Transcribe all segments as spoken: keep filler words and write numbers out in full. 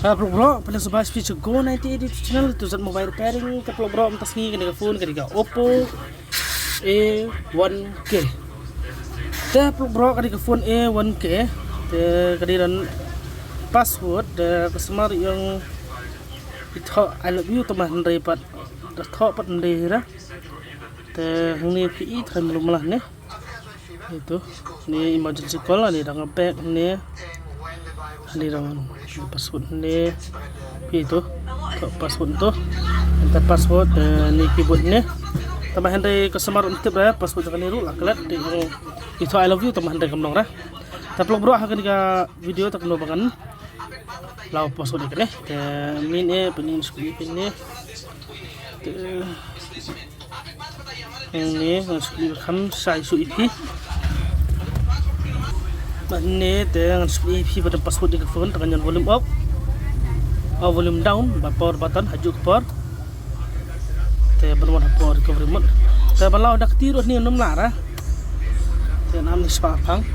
Te paralok baroh, pynlong sngewbha sha phi sha Go ninety-eight YouTube channel, to zat mobile repairing. Te paralok baroh, mynta ka sngi kane ka phone ka dei ka Oppo A one K. Te paralok baroh, ka dei ka phone A one K. Te ka dei don password, te ka customer ïa ong i thoh I love you, tangba hynrei pat da thoh pat ym dei hi ra. Te hangne phi i trai mluh mlah ne. Ito, ne emergency call, ne dang back ne. Ne dang password ne. Ito, password to. Enter password, eh, ne keyboard ne. Tangba hynrei customer um tip ra password jong kane ruh la klet. Te ito I love you tangba hynrei kam long ra. Te paralok baroh ha kane ka video te kumno ba ngan law password ïa kane. Te min e pyn in sku pin ne. Te Hangne ngan shu kham shai shuh ïa phi. Hangne te ngan shu ïa phi ba don password ïa ka phone, te ngan ïa volume up. O, volume down, ba power button, ha juh ka por. Te ban wan ha power recovery mode. Te ban law da kti ruh hangne ym lah ra. Te nam ni spah phang.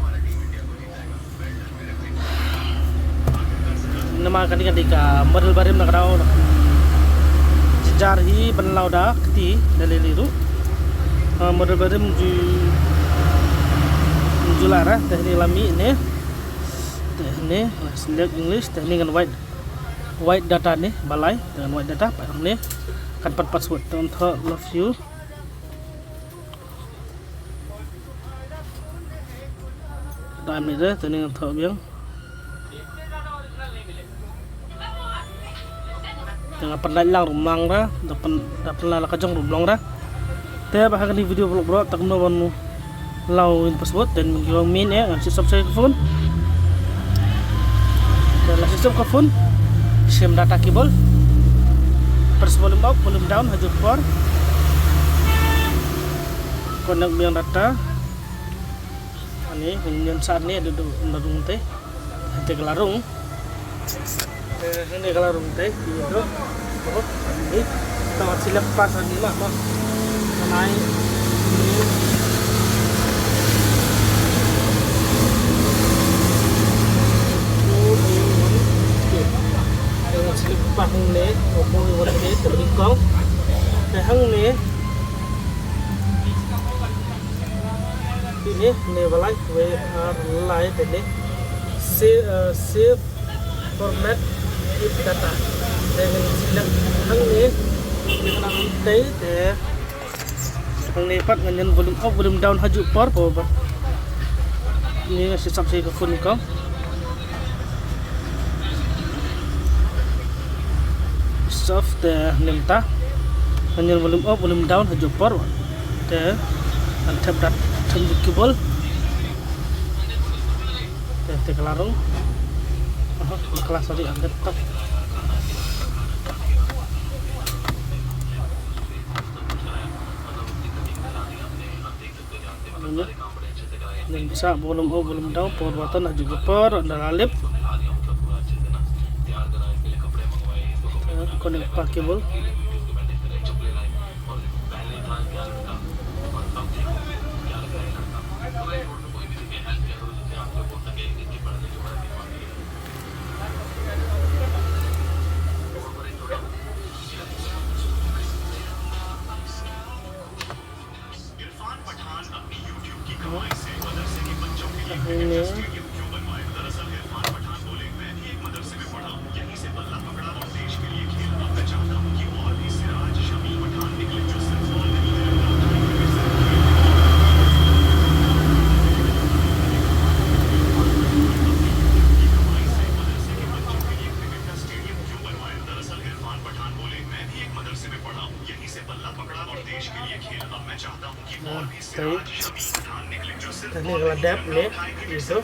Namar kane ka dei ka model barim na ka daw na ka jar hi ban law da kti da lei lei ruh. Ah, model barim ju, ju lah ra, te hangne la mih ne. Te hangne select English, te hangne ngan wide, wide data ne, ba lai, te ngan wide data, pat hangne kan pan password, te ngan thoh love you. Dang mih re, te hangne ngan thoh biang. Te nga pynlait lang ruh ym long ra, da pyn, da pynlait la ka jong ruh ym long ra. Te ba ha kane ka video paralok baroh, te kumno ban law ïa u password, te ngan ïa min e, ngan shu sop sha ka phone. Te la shu sop ka phone, shim data cable. Press volume up, volume down, ha juh ka por. Connect biang data. Ani, hangne sa ne, da, da, da rung te. Te ka la rung. Eh, hangne ka la rung te, ito. Oh, ni. Tang select pass ani lah, ma. Nai. Ni. Two, three, one. Okay. Tang select pass hangne. Okay, one, okay, te bring kong. Te hangne. Te ne, ne ba lai, we are live te ne. Save, uh, save format with data. Te ngan select hangne, te ngan nang tei, te hangne pat ngan ïa volume up, volume down ha juh por, por, por. Ni ngan shu sop sha ka phone ko. Soft te mynta. Ngan ïa volume up, volume down ha juh por. Te ngan thep dat, thep cable. Te, te ka la rung. Aha, ka la, sorry, ang laptop. Ngan sa volume up, volume down, power button ha juh ka por, da la lip. Eh, connect pa cable. Te, te ne ka la dep ne, ito.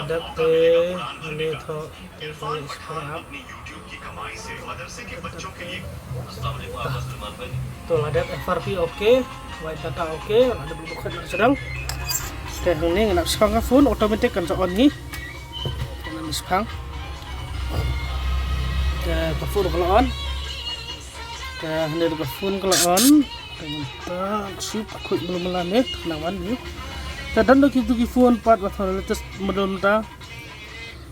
Dep te ne tho, te ne spark up. To la dep F R P okay, wide data okay, la dep bukhot la sdang. Te hangne ngan ap spang ka phone automatic kan sa on hi. Ngan ap spang. Te ka phone ka la on. Te hangne ka phone ka la on. Te mynta shu khuid mluh mluh ne, na wan ni. Te don da kitu ki phone pat ba tha latest model mynta.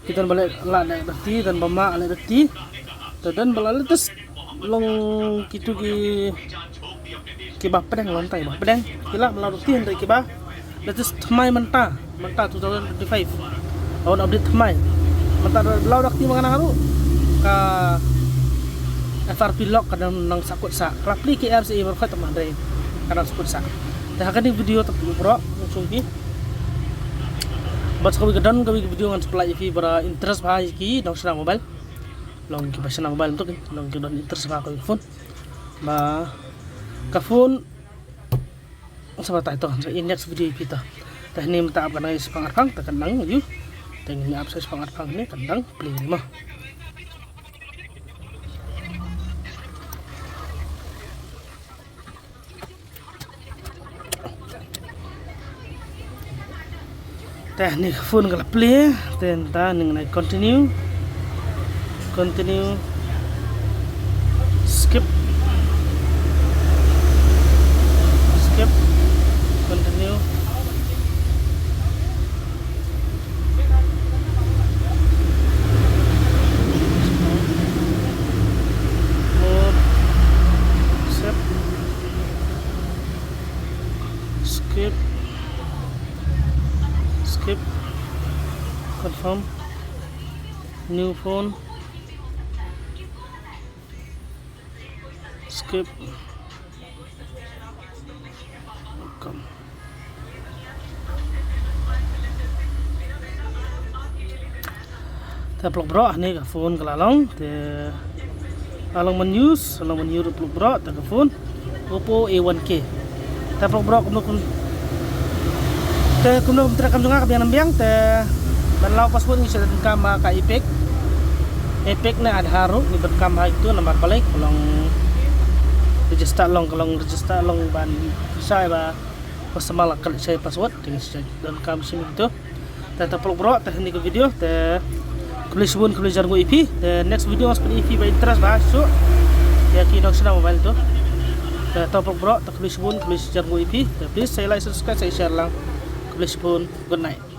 Ki don ba la, la leh da kti, don ba ma leh da kti. Te don ba la latest long kitu ki, kiba pdeng long tai ba pdeng. Ki la ba la da kti hynrei kiba latest thymmai mynta, mynta two thousand twenty-five. Wan update thymmai. Mynta da la da kti ma nga nang haru. Ka F R P lock ka dang nang sakut sa. Ka la plie ki apps i bar khot thymmai hynrei ka dang sakut sa. Te ha kane video te bro, ngan shu ki. Bad sa kawei ka don kawei ka video ngan sa pynlait ïa phi ba interest bha ïa ki nongshna mobile. Long kiba shna mobile tu ki, long ki don interest bha ka phone. Ba ka phone sa batai to, sa in next video ïa phi to. Te hangne mynta ap ka dang ïa spang arpang, te ka dang ïa. Te ngin ap sa spang arpang ne ka dang plie mo. Te hangne ka phone ka la plie, te nta ngin ai continue. Continue. Skip. Skip. Continue. More. Skip. Skip. Skip. Confirm. New phone. Skip. Welcome. Te paralok bro, hangne ka phone ka la long, te la long ban use, la long ban use paralok bro, te ka phone Oppo A one K. Te paralok bro, kumno kum, te kumno kum treikam jong nga ka biang nam biang, te ban law password ngi sa donkam ha ka Epic. Epic ne Aadhaar ruh ngi donkam ha itu nambar balei ka long register long, ka long register long ban sa ba customer la klik shai password, te ngi sa donkam shim itu. Te to paralok bro, te hangne ka video, te khublei shibun, khublei jar nguh ïa phi. Te next video ngan sa pyni ïa phi ba interest bha shuh ïa ki nongshna mobile tu. Te to paralok bro, te khublei shibun, khublei jar nguh ïa phi. Te please sa like, subscribe, sa share lang. Khublei shibun. Good night.